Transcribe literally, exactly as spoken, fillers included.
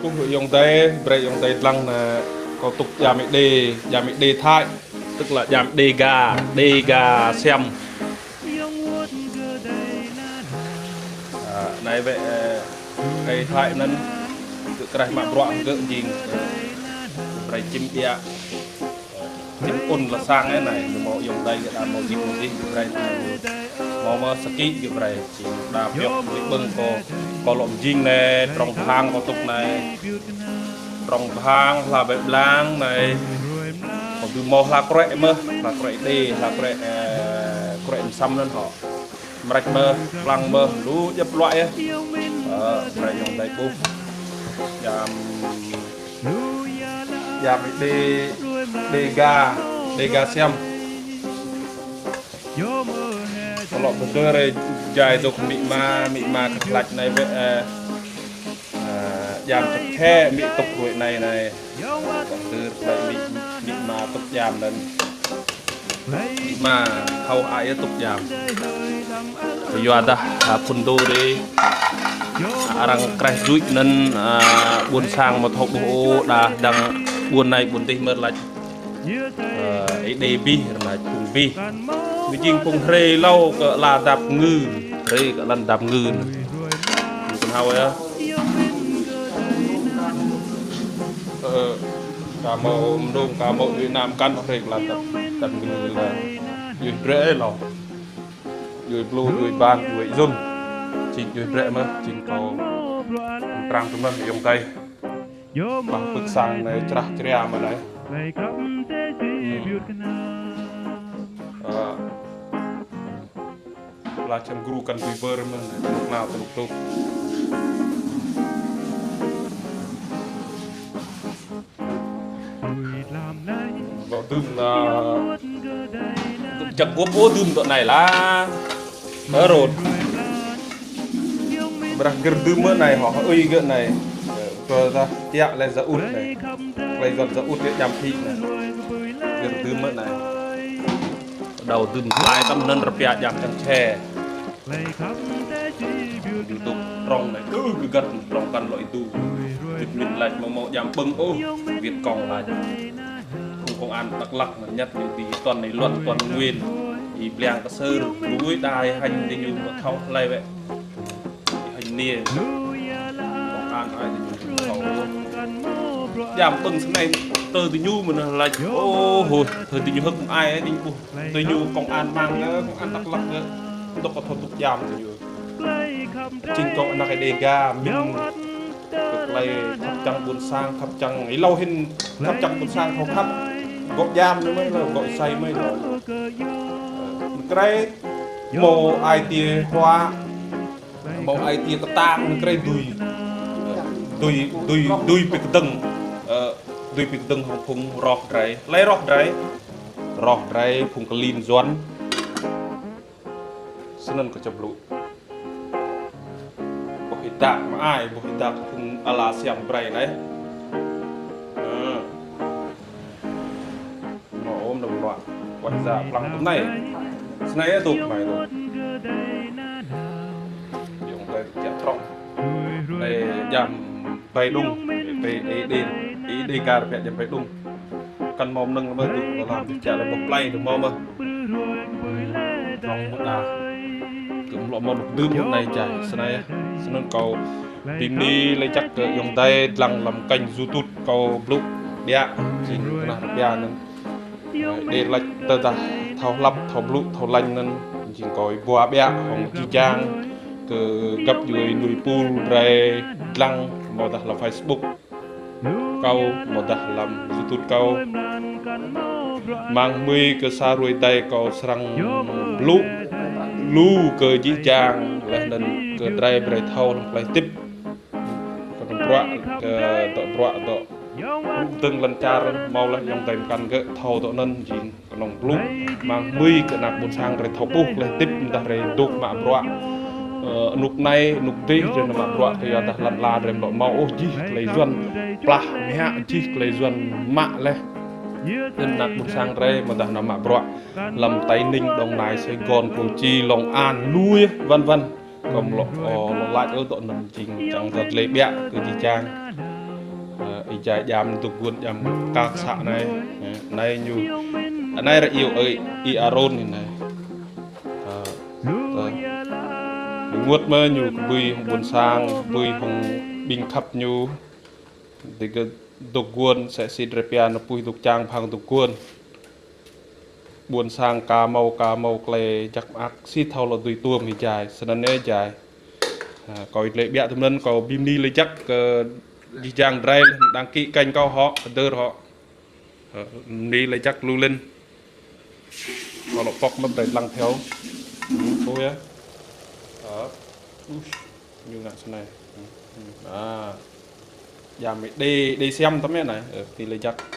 Ơ, ayŏng adei, brei ayŏng adei dlăng nĕ, kâo tŭk djam Êđê, djam Êđê Thái, tức là djam Đêga, Đêga Siăm. À, anei wĕ, ơ, êkei Thái anăn, gơ̆ kreh mă bruă gơ̆ jing, ơ, brei čĭm ƀiă. Čĭm ŭn lŏ sang ơ anei, ñu mâo ayŏng adei gơ̆ đa mâo jing mâo dih gơ̆ brei anei. Mâo mơh sa kĭ gơ̆ brei, jing đa pioh wĭ ƀơ̆ng kâo, kâo lŏ mjing anei, trong bhang kâo tŭk anei. Trong bhang, hla ƀĕ blang anei. Kâo dưi mâo hla kruĕ mơh, hla kruĕ Êđê, hla kruĕ, ơ, kruĕ msăm anăn hŏ. Mrêč mơh, blang mơh, lu djăp luă yơh. Ơ, brei ayŏng adei ƀuh. Djam, djam Êđê, Đêga, Đêga Siăm. Kâo lŏ bơdơr jai dôk amĭ ama, amĭ ama kơ hlăč anei wĕ, ơ, ơ, djam čăp khe amĭ tŭk ruĕ anei anei. Kâo bơdơr klei amĭ, amĭ ama tŭk djam anăn. Amĭ ama thâo ai yơh tŭk djam. Kyuadah, ơ, phŭn dô dih, ơ, arăng kreh juč anăn, ơ, ƀuôn sang amâo thâo ƀuh ôh, đa dăng ƀuôn anei ƀuôn dih mơh lač. Ơ, Êđê Bih, arăng lač phung Bih. Ñu jing phung hriê êlâo kơ ala Dap Ngư, hriê kơ ala Dap Ngư. Ñu knhâo yơh. Ơ, ka mâo mnông, ka mâo djuê ana mkăn hriê kơ ala Dap, Dap Ngư leh. Djuê drei êlâo. Djuê blŭ, djuê ban, djuê yŭn. Jing djuê drei mơh, jing kâo mtrang tŭm anăn ayŏng adei. Ƀăng pưk sang anei črah čria mơh anei. Hmm. Ơ. Ala čhăn gru kăn tui bơr mơh anei, tơnuk nao tơnuk tŭk. Dŏ dưm, ơ, dŏ jăk guôp ôh dưm dŏ anei lah. Ơ, rôt. Brah gĭr dưm mơh anei hŏ, ui gơ̆ anei. Ơ, kơ tah tiă leh Zaŭt anei. Klei Zaŭt, Zaŭt tiă djam phĭ anei. Gĭr dưm mơh anei. Đâo dưm tlai tăm anăn rơpia djam čang čhe. Ñu dôk trong anei, ơ, gơgăt trong kăn lŏ êdu. Việt Minh lač amâo mâo djam ƀơ̆ng ôh, Việt Cộng lač. Phung công an Dak Lak anăn ñăt ñu ti Tuần Êluăn, Tuần Nguyên, ti Bliang Ksơr, lui đa êhăi diñu amâo thâo hlei wĕ. Êhăi niê. Công an ai diñu amâo thâo. Djam ƀơ̆ng snei, tơ diñu mơh lač, ô, hôi, tơ diñu hơ̆k ai diñu ƀuh. Diñu công an mang, ơ, công an Dak Lak, ơ, dôk kơ thâo tŭk djam diñu. Jing kâo anak Đêga, mĭn kơ klei khăp čiăng ƀuôn sang, khăp čiăng êlâo hĭn, khăp čiăng ƀuôn sang thâo khăp. Gŏ djam ñu mơh, gŏ êsei mơh. Krei mâo ai tiê khua, mâo ai tiê ktang, krei dưi. Dưi, dưi, dưi bi kdơ̆ng. Ơ, dưi bi kdơ̆ng hŏng phung roh drei. Lei roh drei. Roh drei phung klin Yuăn. Snăn kơ čăp blŭ. Boh êdak mă ai, boh êdak phung ala Siăm brei anei. Ơ. Mâo ôm đăm luă. Wăt za plang tŭm anei. Snei ơ dôk mai dôk. Ayŏng adei tŭk čiăng trong. Anei djam Bai Đung. Ê, ê, ê, ê, ê, Đêga rơpiă djam Bai Đung. Kăn mâo mnơ̆ng mơh dôk lăm ti čar lăm boh plei dôk mâo mơh. Trong mơh đa. Kơ mlŏ mâo dôk dưm anei jai. Snei, snăn kâo bi mni lač jăk kơ ayŏng adei dlăng lăm kênh YouTube kâo blŭ ƀiă. Jing kơ nah rơpia anăn. Ơ, dê lač tơdah thâo hlăp, thâo blŭ, thâo lač anăn. Jing kâo ƀuah ƀiă hŏng jih jang. Kơ găp djuê nuê pul drei dlăng amâodah lăm Facebook kâo, amâodah lăm YouTube kâo. Mang hmưi kơ sa hruê êdei kâo srăng blŭ lu kơ jih jang, leh anăn kơ drei brei thâo hlăm klei hdĭp. Kơ bruă, kơ dŏ bruă, dŏ dơ̆ng lăn čar, mâo leh ayŏng adei mkăn gơ̆ thâo dŏ anăn jing. Knŏng blŭ, mang hmưi kơ anak ƀuôn sang drei thâo ƀuh klei hdĭp mdah drei dôk mă bruă. Ơ, anôk anei, anôk dih, drei nao mă bruă kyuadah lăn ala drei mlŏ mâo ôh jih klei Yuăn plah mă, jih klei Yuăn mă leh. Anăn anak ƀuôn sang drei mdah nao mă bruă. Lăm Tây Ninh, Đồng Nai, Sài Gòn, Củ Chi, Long An, lu yơh, vân vân. Kâo mlŏ, ơ, lŏ lač ơ dŏ anăn jing čiăng dơ̆ng leh ƀiă kơ jih jang. Ơ, êjai djam dôk guôn djam kak să anei. Ơ, anei ñu. Anei ră iêu ơi, Y-Arôn anei. Ơ, ơ. Ênguôt mơh ñu kbưi hŏng ƀuôn sang, kbưi hŏng ƀĭng khăp ñu. Digơ̆ dôk guôn, msĕ si drei pia anăn pui dôk čang phang dôk guôn. Ƀuôn sang ka mâo, ka mâo klei jăk mơak, si thâo lŏ dưi tuôm êjai, snăn êjai. Ơ, kâo tlei ƀiă tŭm anăn, kâo bi mni lač jăk kơ jih jang drei đăng ký kênh kâo hŏ, hdơr hŏ. Ơ, mni lač jăk lu lĭn. Kâo lŏ pŏk mơh drei dlăng theo. Ơ, ơ, ñu ngă snei. Ơ, djam đei, đei siam tăm anei. Ơ, bi lač jăk.